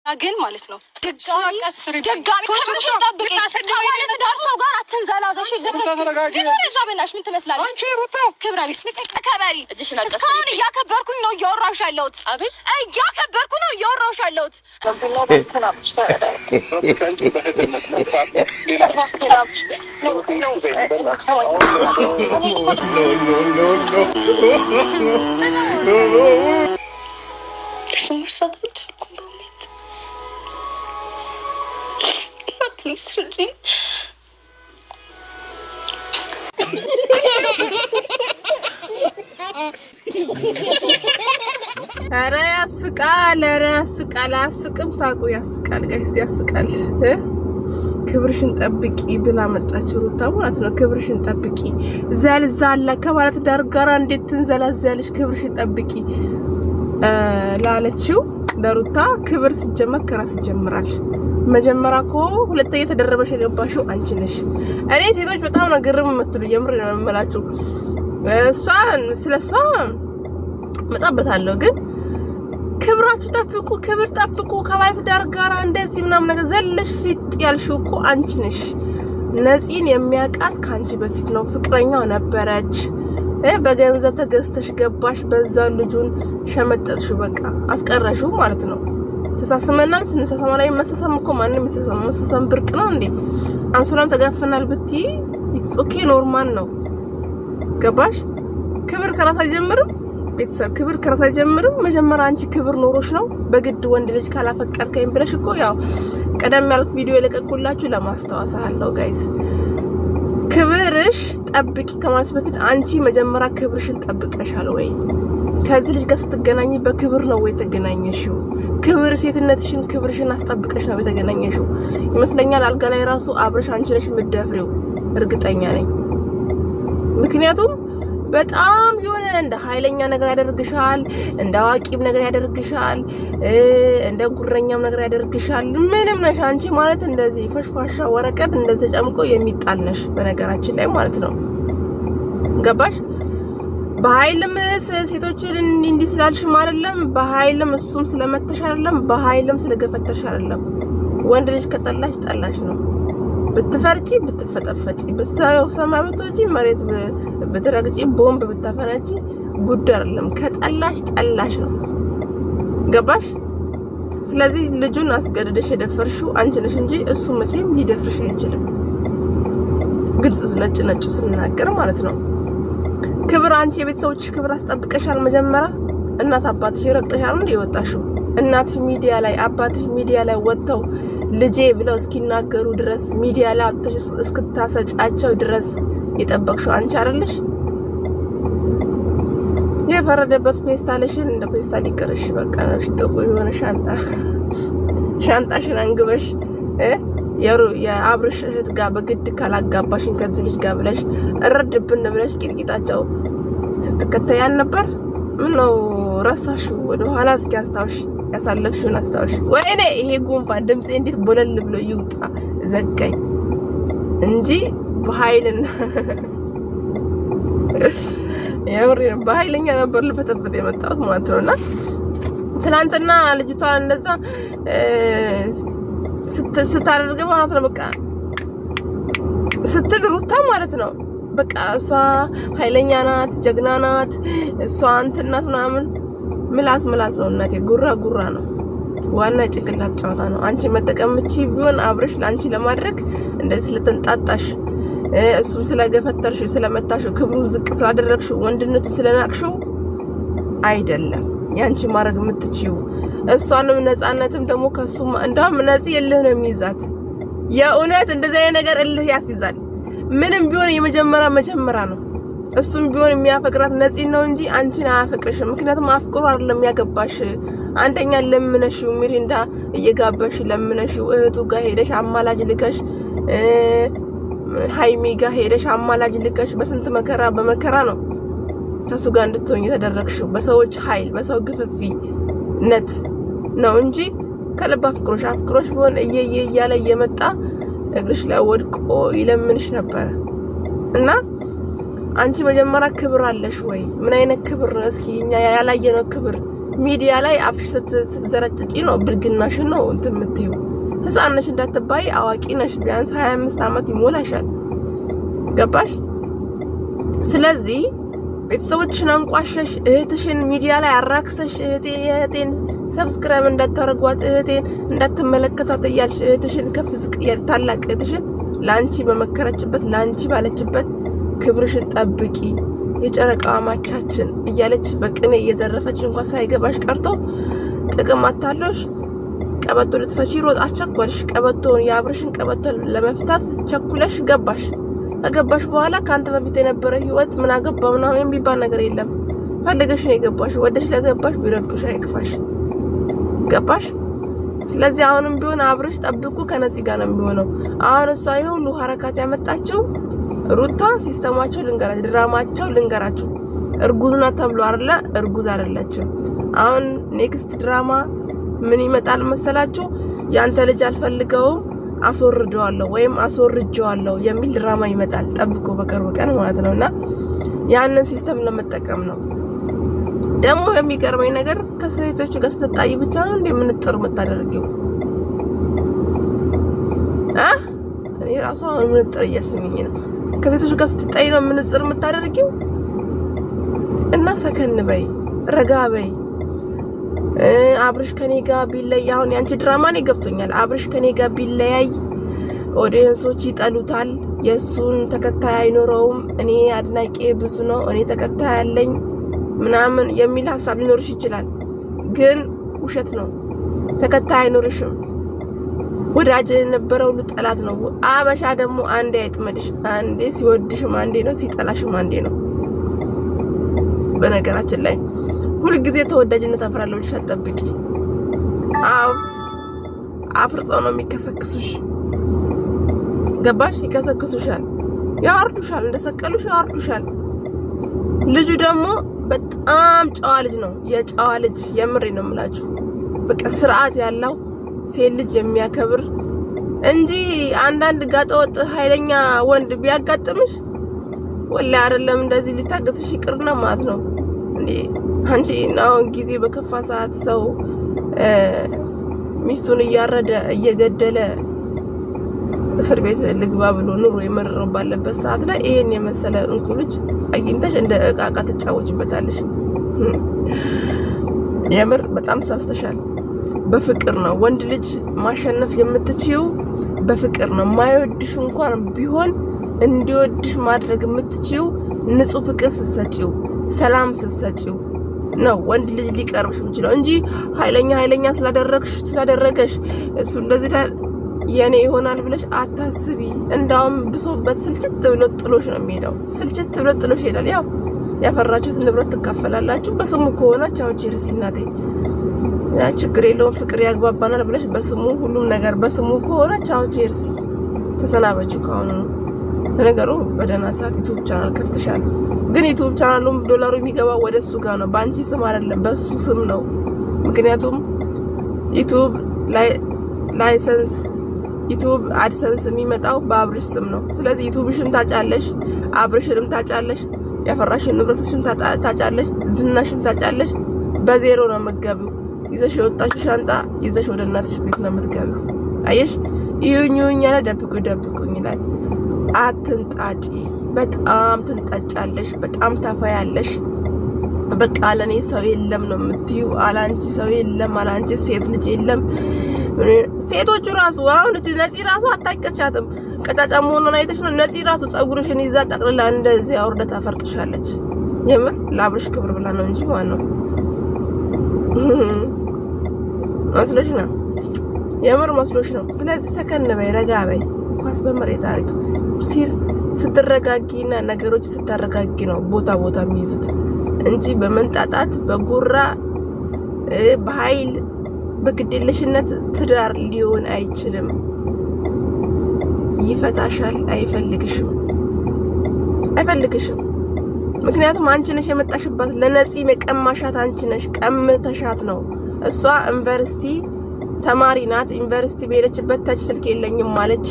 ግን ማለት ነው ድጋሚ ድጋሚ ክብርሽን ጠብቂ። ከባለትዳር ሰው ጋር አትንዘላዘሽ። እዛ በእናትሽ ምን ትመስላለች? ክብረ ቢስ ተከበሪ። እስካሁን እያከበርኩኝ ነው እያወራሁሽ ያለሁት። እያከበርኩ ነው እያወራሁሽ ያለሁት። እሱን መርሳት አልቻልኩም በእውነት። Please እርጂኝ። ኧረ ያስቃል፣ ኧረ ያስቃል። አያስቅም? ሳቁ ያስቃል፣ guys ያስቃል። ክብርሽን ጠብቂ ብላ መጣች ሩታ ማለት ነው። ክብርሽን ጠብቂ ዘልዛላ ከባለትዳር ጋራ እንዴት ትንዘላዘያለሽ? ክብርሽን ጠብቂ ላለችው ለሩታ ክብር ሲጀመር ከራስ ይጀምራል። መጀመሪያ እኮ ሁለተኛ ተደረበሽ የገባሽው አንቺ ነሽ። እኔ ሴቶች በጣም ነው ግርም የምትሉ፣ የምር ነው የምላችሁ። እሷን ስለሷ እመጣበታለሁ፣ ግን ክብራችሁ ጠብቁ፣ ክብር ጠብቁ። ከባለትዳር ጋራ እንደዚህ ምናምን ነገር ዘለሽ ፊት ያልሽው እኮ አንቺ ነሽ። ነፂን የሚያውቃት ከአንቺ በፊት ነው። ፍቅረኛው ነበረች። በገንዘብ ተገዝተሽ ገባሽ። በዛው ልጁን ሸመጠጥሽው፣ በቃ አስቀረሽው ማለት ነው። ተሳስመናል። ስንሳሳማ ላይ መሳሳም እኮ ማንም መሳሳም መሳሳም ብርቅ ነው እንዴ? አንሶላም ተጋፈናል ብትይ it's okay normal ነው። ገባሽ? ክብር ከራስ አይጀምርም። ቤተሰብ ክብር ከራስ አይጀምርም። መጀመሪያ አንቺ ክብር ኖሮሽ ነው በግድ ወንድ ልጅ ካላፈቀርከኝ ብለሽ እኮ ያው ቀደም ያልኩ ቪዲዮ የለቀኩላችሁ ለማስታወስ አለው guys። ክብርሽ ጠብቂ ከማለት በፊት አንቺ መጀመሪያ ክብርሽን ጠብቀሻል ወይ? ከዚህ ልጅ ጋር ስትገናኝ በክብር ነው ወይ የተገናኘሽው? ክብር ሴትነትሽን ክብርሽን አስጠብቀሽ ነው የተገናኘሽው ይመስለኛል። አልጋ ላይ ራሱ አብረሽ አንቺ ነሽ የምትደፍሪው፣ እርግጠኛ ነኝ። ምክንያቱም በጣም የሆነ እንደ ኃይለኛ ነገር ያደርግሻል፣ እንደ አዋቂም ነገር ያደርግሻል፣ እንደ ጉረኛም ነገር ያደርግሻል። ምንም ነሽ አንቺ ማለት እንደዚህ ፈሽፋሻ ወረቀት እንደዚህ ተጨምቆ የሚጣል ነሽ፣ በነገራችን ላይ ማለት ነው። ገባሽ? በኃይልም ሴቶችን እንዲህ ስላልሽም አይደለም፣ በኃይልም እሱም ስለመተሽ አይደለም፣ በኃይልም ስለገፈተሽ አይደለም። ወንድ ልጅ ከጠላሽ ጠላሽ ነው። ብትፈርጪ ብትፈጠፈጪ ብትሰማው ሰማይ ብትወጪ መሬት ብትረግጪ ቦምብ ብታፈነጪ ጉድ አይደለም። ከጠላሽ ጠላሽ ነው። ገባሽ? ስለዚህ ልጁን አስገድደሽ የደፈርሽው አንቺ ነሽ እንጂ እሱ መቼም ሊደፍርሽ አይችልም። ግልጽ ነጭ ነጩ ስንናገር ማለት ነው። ክብር አንቺ የቤተሰቦችሽ ክብር አስጠብቀሻል። መጀመሪያ እናት አባትሽ ረግጠሻል እንዴ የወጣሽው? እናትሽ ሚዲያ ላይ አባትሽ ሚዲያ ላይ ወጥተው ልጄ ብለው እስኪናገሩ ድረስ ሚዲያ ላይ አውጥተሽ እስክታሰጫቸው ድረስ የጠበቅሽው አንቺ አይደለሽ? የፈረደበት ፌስታልሽን እንደ ፌስታል ይቅርሽ። በቃ ነሽ ጥቁር የሆነ ሻንጣ ሻንጣሽን አንግበሽ የአብርሽ እህት ጋር በግድ ካላጋባሽን ከዚህ ልጅ ጋር ብለሽ እረድብን ብለሽ ቂጥቂጣቸው ስትከተይ አልነበር? ምን ነው ረሳሽው? ወደ ኋላ እስኪ አስታውሽ፣ ያሳለፍሽውን አስታውሽ። ወይኔ ይሄ ጉንፋን ድምጼ እንዴት ቦለል ብሎ ይውጣ ዘጋኝ እንጂ በኃይልና የምሬን በኃይለኛ ነበር ልፈተፍት የመጣሁት ማለት ነውና ትናንትና ልጅቷን እንደዛ ስታደርግ ማለት ነው በቃ ስትል ሩታ ማለት ነው በቃ እሷ ኃይለኛ ናት፣ ጀግና ናት፣ እሷ እንትን ናት ምናምን። ምላስ ምላስ ነው እናቴ፣ ጉራ ጉራ ነው። ዋና ጭንቅላት ጨዋታ ነው። አንቺ መጠቀም ምቺ ቢሆን አብረሽ ለአንቺ ለማድረግ እንደዚህ ስለተንጣጣሽ እሱም ስለገፈተርሽው ስለመታሽው ክብሩ ዝቅ ስላደረግሽው ወንድነቱ ስለናቅሽው አይደለም ያንቺ ማድረግ የምትችይው። እሷንም ነፃነትም ደግሞ ከሱ እንደውም ነፂ እልህ ነው የሚይዛት። የእውነት እንደዚህ አይነት ነገር እልህ ያስይዛል። ምንም ቢሆን የመጀመሪያ መጀመሪያ ነው። እሱም ቢሆን የሚያፈቅራት ነፂ ነው እንጂ አንቺን አያፈቅርሽም። ምክንያቱም አፍቅሮ አይደለም ያገባሽ። አንደኛ ለምነሽው ሚሪንዳ እየጋበሽ ለምነሽው እህቱ ጋር ሄደሽ አማላጅ ልከሽ ሀይሚ ጋር ሄደሽ አማላጅ ልከሽ በስንት መከራ በመከራ ነው ከሱ ጋር እንድትሆኝ የተደረግሽው በሰዎች ኃይል በሰው ግፍፊነት ነው እንጂ ከልብ አፍቅሮሽ አፍቅሮሽ ቢሆን እየየ እያለ እየመጣ እግርሽ ላይ ወድቆ ይለምንሽ ነበረ። እና አንቺ መጀመሪያ ክብር አለሽ ወይ? ምን አይነት ክብር ነው? እስኪ እኛ ያላየነው ክብር ሚዲያ ላይ አፍሽ ስትዘረጭጪ ነው ብልግናሽን ነው እንትን የምትይው። ህፃን ነሽ እንዳትባይ አዋቂ ነሽ። ቢያንስ 25 ዓመት ይሞላሻል። ገባሽ? ስለዚህ ቤተሰቦችሽን አንቋሸሽ፣ እህትሽን ሚዲያ ላይ አራክሰሽ እህቴ እህቴን subscribe እንዳታረጓት እህቴን እንዳትመለከቷት እያልሽ እህትሽን ከፍ ዝቅ እያልሽ ታላቅ እህትሽን ለአንቺ በመከረችበት ለአንቺ ባለችበት ክብርሽን ጠብቂ የጨረቃ ማቻችን እያለች በቅኔ እየዘረፈች እንኳን ሳይገባሽ ቀርቶ ጥቅም አታሎሽ ቀበቶ ልትፈቺ ሮጥ አስቸኮልሽ። ቀበቶን የአብርሽን ቀበቶ ለመፍታት ቸኩለሽ ገባሽ። ከገባሽ በኋላ ከአንተ በፊት የነበረ ህይወት ምን አገባ ምናምን የሚባል ነገር የለም። ፈልገሽ ነው የገባሽ። ወደሽ ለገባሽ ቢረግጡሽ አይክፋሽ። ገባሽ? ስለዚህ አሁንም ቢሆን አብርሽ ጠብቁ፣ ከነፂ ጋር ነው የሚሆነው። አሁን እሷ ይሄ ሁሉ ሀረካት ያመጣችው ሩታ system ኣቸው ልንገራችሁ፣ ድራማቸው ልንገራችሁ። እርጉዝ ናት ተብሎ አይደለ? እርጉዝ አይደለችም። አሁን next ድራማ ምን ይመጣል መሰላችሁ? ያንተ ልጅ አልፈልገውም አስወርደዋለሁ ወይም አስወርጀዋለሁ የሚል ድራማ ይመጣል። ጠብቆ በቅርብ ቀን ማለት ነውና ያንን system ለመጠቀም ነው። ደግሞ የሚገርመኝ ነገር ከሴቶች ጋር ስትጣይ ብቻ ነው እንዴ ምንጥር የምታደርጊው? አ እኔ ራሱ አሁን ምንጥር እያሰኘኝ ነው። ከሴቶች ጋር ስትጣይ ነው ምንጥር የምታደርጊው? እና ሰከን በይ፣ ረጋ በይ። አብርሽ ከኔ ጋር ቢለይ አሁን ያንቺ ድራማ ነው ገብቶኛል። አብርሽ ከኔ ጋር ቢለያይ audience ኦች ይጠሉታል፣ የእሱን ተከታይ አይኖረውም፣ እኔ አድናቂ ብዙ ነው፣ እኔ ተከታይ አለኝ ምናምን የሚል ሀሳብ ሊኖርሽ ይችላል። ግን ውሸት ነው። ተከታይ አይኖርሽም። ወዳጅ የነበረ ሁሉ ጠላት ነው። አበሻ ደግሞ አንዴ አይጥመድሽ። አንዴ ሲወድሽም አንዴ ነው፣ ሲጠላሽም አንዴ ነው። በነገራችን ላይ ሁልጊዜ ተወዳጅነት አፈራለሁ ብለሽ አትጠብቂ። አፍርጠው ነው የሚከሰክሱሽ። ገባሽ? ይከሰክሱሻል፣ ያወርዱሻል፣ እንደሰቀሉሽ ያወርዱሻል። ልጁ ደግሞ በጣም ጨዋ ልጅ ነው። የጨዋ ልጅ የምሬ ነው የምላችሁ። በቃ ስርዓት ያለው ሴት ልጅ የሚያከብር እንጂ አንዳንድ ጋጠወጥ ኃይለኛ ወንድ ቢያጋጥምሽ ወላሂ አይደለም እንደዚህ ሊታገስሽ ይቅርና ማለት ነው እንዴ አንቺ አሁን ጊዜ በከፋ ሰዓት ሰው ሚስቱን እያረደ እየገደለ እስር ቤት ልግባ ብሎ ኑሮ የመረረው ባለበት ሰዓት ላይ ይሄን የመሰለ እንቁ ልጅ አግኝተሽ እንደ እቃ እቃ ትጫወችበታለሽ። የምር በጣም ተሳስተሻል። በፍቅር ነው ወንድ ልጅ ማሸነፍ የምትችይው፣ በፍቅር ነው። ማይወድሽ እንኳን ቢሆን እንዲወድሽ ማድረግ የምትችይው ንጹህ ፍቅር ስትሰጪው፣ ሰላም ስትሰጪው ነው ወንድ ልጅ ሊቀርብሽ የሚችለው እንጂ ኃይለኛ ኃይለኛ ስላደረግሽ ስላደረገሽ እሱ እንደዚህ የኔ ይሆናል ብለሽ አታስቢ። እንዳውም ብሶበት ስልችት ብሎ ጥሎሽ ነው የሚሄደው። ስልችት ብሎ ጥሎሽ ይሄዳል። ያው ያፈራችሁት ንብረት ትካፈላላችሁ። በስሙ ከሆነ ቻው cheers እናቴ፣ ያ ችግር የለውም ፍቅር ያግባባናል ብለሽ በስሙ ሁሉም ነገር በስሙ ከሆነ ቻው cheers፣ ተሰናበችው ከአሁኑ ነው። ለነገሩ በደህና ሰዓት YouTube channel ከፍተሻል። ግን YouTube channel ኡም ዶላሩ የሚገባው ወደ እሱ ጋር ነው፣ በአንቺ ስም አይደለም፣ በእሱ ስም ነው። ምክንያቱም YouTube license YouTube AdSense የሚመጣው በአብርሽ ስም ነው። ስለዚህ YouTube ሽም ታጫለሽ፣ አብርሽንም ታጫለሽ፣ ያፈራሽን ንብረትሽም ታጫለሽ፣ ዝናሽም ታጫለሽ። በዜሮ ነው የምትገቢው። ይዘሽ የወጣሽ ሻንጣ ይዘሽ ወደ እናትሽ ቤት ነው የምትገቢው። አየሽ፣ ይሁኝ ይሁኝ ያለ ደብቁ ደብቁኝ ይላል። አትንጣጪ። በጣም ትንጣጫለሽ፣ በጣም ታፋያለሽ። በቃ ለኔ ሰው የለም ነው የምትዩ። አላንቺ ሰው የለም፣ አላንቺ ሴት ልጅ የለም። ሴቶቹ ራሱ አሁን እቺ ነፂ ራሱ አታቀቻትም። ቀጫጫ መሆኑን አይተሽ ነው። ነፂ ራሱ ፀጉርሽን ይዛ ጠቅልላ እንደዚህ አውርዳ ታፈርጥሻለች። የምር ለአብርሽ ክብር ብላ ነው እንጂ ማለት ነው መስሎሽ ነው። የምር መስሎሽ ነው። ስለዚህ ሰከን በይ፣ ረጋ በይ። ኳስ በመሬት አድርጊው ሲል ስትረጋጊና ነገሮች ስታረጋጊ ነው ቦታ ቦታ የሚይዙት እንጂ በመንጣጣት በጉራ በኃይል በግዴለሽነት ትዳር ሊሆን አይችልም። ይፈታሻል። አይፈልግሽም አይፈልግሽም። ምክንያቱም አንቺ ነሽ የመጣሽባት። ለነፂ መቀማሻት አንቺ ነሽ፣ ቀምተሻት ነው። እሷ ዩኒቨርሲቲ ተማሪ ናት። ዩኒቨርሲቲ በሄደችበት touch ስልክ የለኝም ማለች።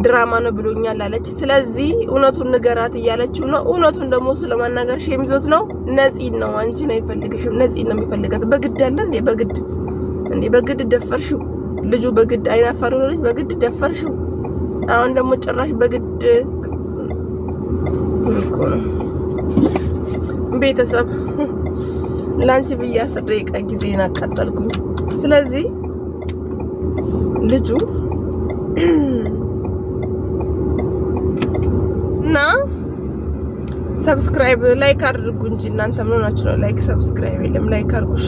ድራማ ነው ብሎኛል አለች። ስለዚህ እውነቱን ንገራት እያለችው ነው። እውነቱን ደግሞ እሱ ለማናገር shame ይዞት ነው። ነፂን ነው፣ አንቺን አይፈልግሽም። ነፂን ነው የሚፈልጋት። በግድ አለ እንዴ? በግድ እንዴ? በግድ ደፈርሽው። ልጁ በግድ አይናፋር ልጅ በግድ ደፈርሽው። አሁን ደግሞ ጭራሽ በግድ እኮ ነው። ቤተሰብ ላንቺ ብዬ 10 ደቂቃ ጊዜን አቃጠልኩኝ። ስለዚህ ልጁ እና subscribe like አድርጉ እንጂ እናንተ ምን ሆናችሁ ነው? Like subscribe የለም። Like አድርጉ እሺ።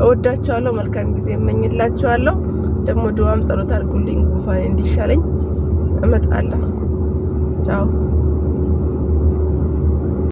እወዳችኋለሁ። መልካም ጊዜ እመኝላችኋለሁ። ደግሞ ዱዓም ጸሎት አድርጉልኝ ጉንፋኔ እንዲሻለኝ። እመጣለሁ። ቻው።